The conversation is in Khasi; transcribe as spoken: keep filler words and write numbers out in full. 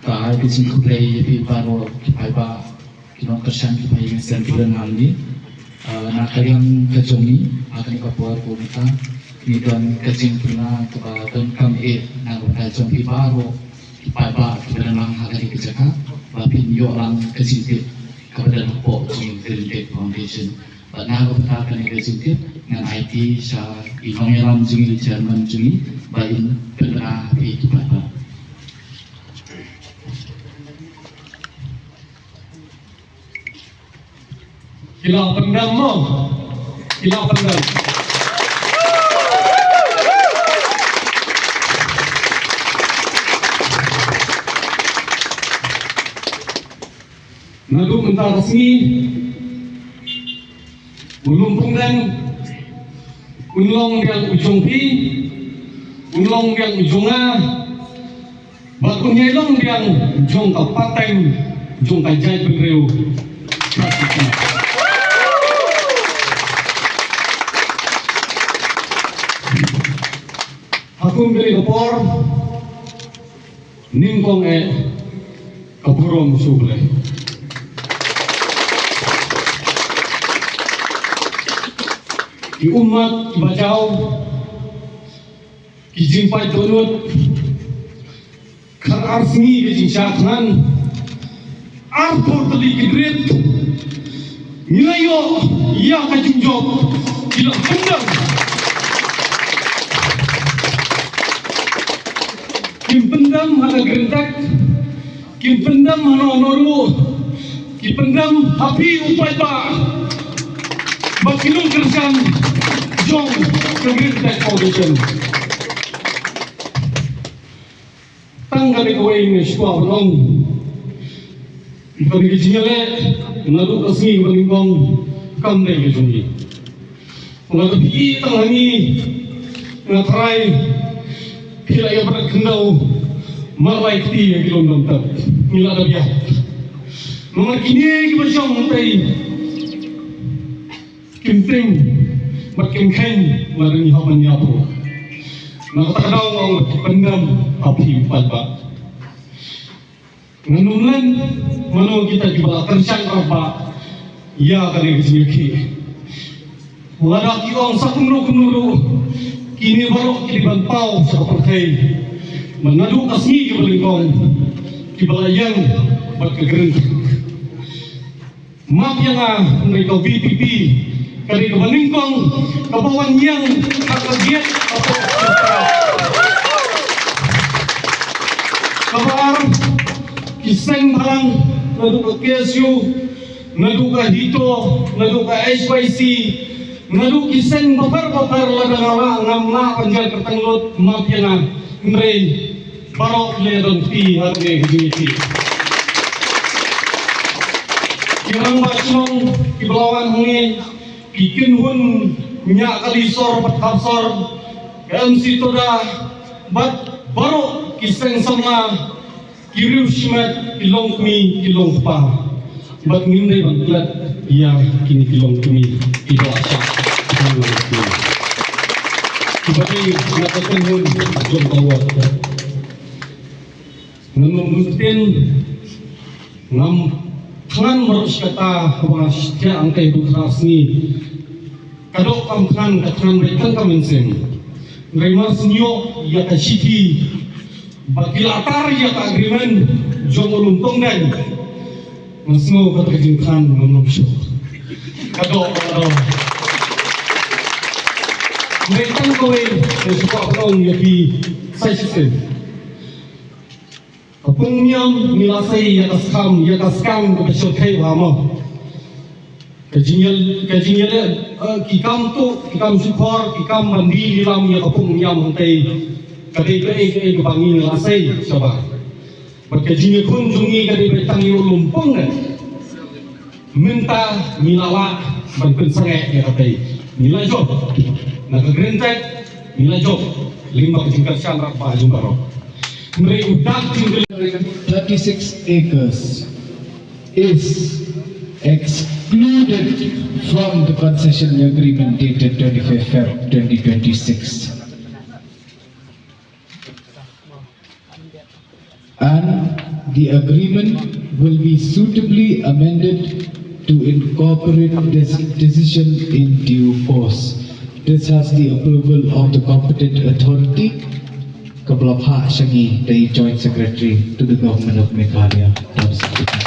Ka ai ka jingkhublei ïa phi baroh ki paidbah, ki nongkyrshan, ki paidbah seng ki dang nang ni. Ah, na ka liang ka jong ngi, ha kane ka por ba mynta ngi don ka jingpynbna kaba donkam eh na ka bynta jong phi baroh ki paidbah kiba dang nang ha kane ka jaka, ba phin ïoh lang ka jingtip kaba dang hapoh jong ngi Green Tech Foundation. Bad na ka bynta kane ka jingtip ngan aiti sha i nongïalam jong ngi, chairman jong ngi, ba in pynbna ha phi ki paidbah. Ki la pyndam mo. Ki la pyndam. Naduh mynta ka sngi, u Lumpongdeng un long biang u jong phi, un long biang u jong nga, bad un ïai long biang jong ka pateng jong ka jaitbynriew. Ha kum kane ka por, nyngkong eh ka burom sha U Blei. Ki ummat ki bajaw, ki jingpait dohnud, khatar sngi ki jingshah thngan, arphew tylli ki drit, ngi la ïoh ïa ka jingjop, ki la pyndam. Kim pyndam ha ka Green Tech, kim pyndam hano hano ruh, ki pyndam ha phi u paidbah bad ki nongkyrshan jong ka Green Tech Foundation. Tang kane kawei nga shu kwah ban ong, kane ka jingïaleh naduh ka sngi kaba nyngkong kam dei ka jong ngi. Nga da phi tang ha ngi, nga tharai phi la ïa bret khyndew marwei kti ïa ki lum dam tep. Ngi la da biang. Namar kine kiba shong hangtei kim tieng bad kim kheiñ, nga da ngi hap ban ïap ruh. Na kata ka daw nga ong ba ki pyndam ha phi u paidbah. Ngan ym len mano kita kiba la kyrshan rangbah ïa kane ka jingïakhih. Lada ki ong sa kumno kumno ruh, kine baroh ki dei ban paw sha ka pyrthei. Bad naduh ka sngi kaba nyngkong kiba la ïeng bad ka Green Tech. Map ïa nga, hynrei ka V P P ka dei kaba nyngkong kaba wan ïeng ha ka gate. Kaba ar, ki seng bhalang, naduh ka K S U, naduh ka HITO, naduh ka H Y C, naduh ki seng bapher bapher, lada nga lah ngam lah ban jer kyrteng lut, map ïa nga. Hynrei baroh ki la don kti ha kane ka jingïakhih. Ki rangbah shnong kiba la wan hangne, ki kynhun Ñiah Kali Sor bad Khapsor, ka M C Toda bad baroh ki seng samla, ki riew shimet, ki longkmie, ki longkpa. Bad ngim dei ban klet ïa kine ki longkmie kiba la shah. Kiba dei na ka kynhun jong ka ward. Ngan ym ktien, ngam thngan baroh shi katta, haba nga shah hangtei haduh khatar sngi. Ka doh kam thngan, ka thngan beit tang ka mynsiem. Hynrei mar shu ïoh ïa ka shithi ba ki la tar ïa ka agreement jong u Lumpongdeng, nga sngew kata ka jingthngan ngam nym shuh. Ka doh, ka doh. Hynrei tang kawei nga shu kwah ban ong ïa phi sa shisien. Ka pung niam ngi la sei ïa ka skam, ïa ka skam kaba shyrkhei bha mo. Ka jingïal, ka jingïaleh, eh, ki kam tuh, ki kam shukor, ki kam ban die die lam ïa ka pung niam hangtei. Ka dei kaei kaei kaba ngi la sei shabar. Bad ka jingïakhun jong ngi ka dei beit tang ïa u Lumpongdeng. Mynta ngi la lah ban pynsangeh ïa katei. Ngi la jop na ka Green Tech, ngi la jop lyngba ka jingkyrshan rangbah jong baroh. Hynrei u dak jingkylli, thirty-six acres is excluded from the concession agreement dated twenty-fifth Feb twenty twenty-six. And The agreement will be suitably amended to incorporate this decision in due course. This has the approval of the competent authority. Ka ba la phah sha ngi da i Joint Secretary to the Government of Meghalaya.